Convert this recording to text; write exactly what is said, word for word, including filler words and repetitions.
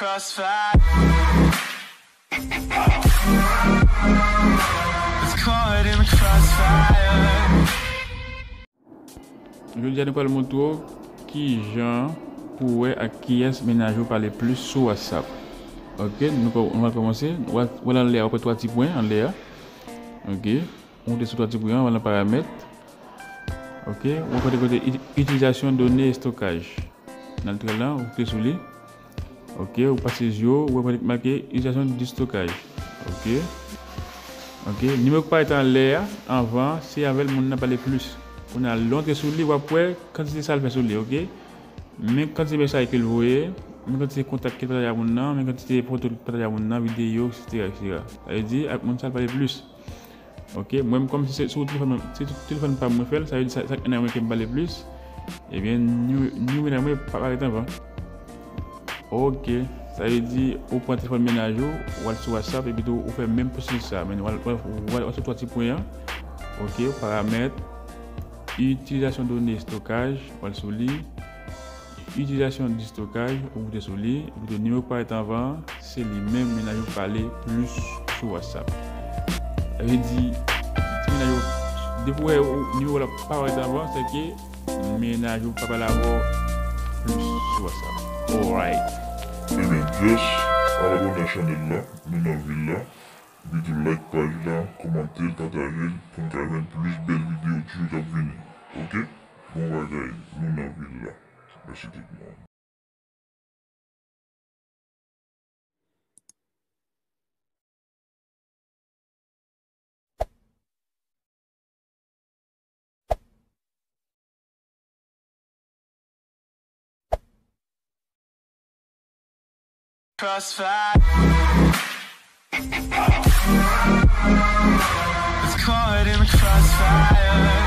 Crossfire. It's caught in the crossfire. Jodi a, nou pral montre w kijan pou w wè ak kiyès mennaj ou pale plis sou WhatsApp. Ok, nou, nou va kòmanse. W al, w al anlè a, w ap wè twa ti pwen anlè a. Ok, ou monte sou twa ti pwen an, w al nan paramèt. Ok, ou ap wè kote, kote iti-, itilizasyon done estokaj. Nan trè la, ou klike sou li. Ok, ou pase zye w, ou wè kote ki make itilizasyon de stokaj. Ok. Ok, nimewo k parèt anlè a, anvan, se avè l moun nan pale plis. Kounye a, lè w antre sou li, w ap wè kantite sa l fè sou li, ok? Men kantite mesaj ke l voye, men kantite kontak ke l pataje ak moun nan, men kantite foto l pataje ak moun nan, videyo, etsetera, etsetera. Sa vle di, ak moun sa l pale plis. Ok, mwen menm kòm se sou telefòn mwen, se sou telefòn pa m mwen fè l, sa vle di sa, sa k nan mwen ke m pale plis. Ebyen, ni, ni mennaj mwen pa parèt anvan. Ok, sa vle di ou pran telefòn mennaj ou, ou al sou WhatsApp, epi tou ou fè menm pwosesis sa. Men w al, w al, w al, w al sou twa ti pwen an. Ok, paramèt, itilizasyon done estokaj, w al sou li. Itilizasyon de stokaj, ou moute sou li, epi tou nimewo k parèt anvan, se li menm mennaj ou pale plis sou WhatsApp. Sa vle di, si mennaj ou, depi w wè ou, nimewo w la pa parèt anvan, se ke mennaj ou pa pale avè w plis sou WhatsApp. Alright. Ebyen, just abòne ak chanèl la, nou nan vil la. Epi tou like paj la, kòmante l, pataje l, pou n ka jwenn plis bèl videyo toujou k ap vini. Ok? Bon bagay, nou nan vil la. Mèsi tout moun. Crossfire. It's caught in the crossfire.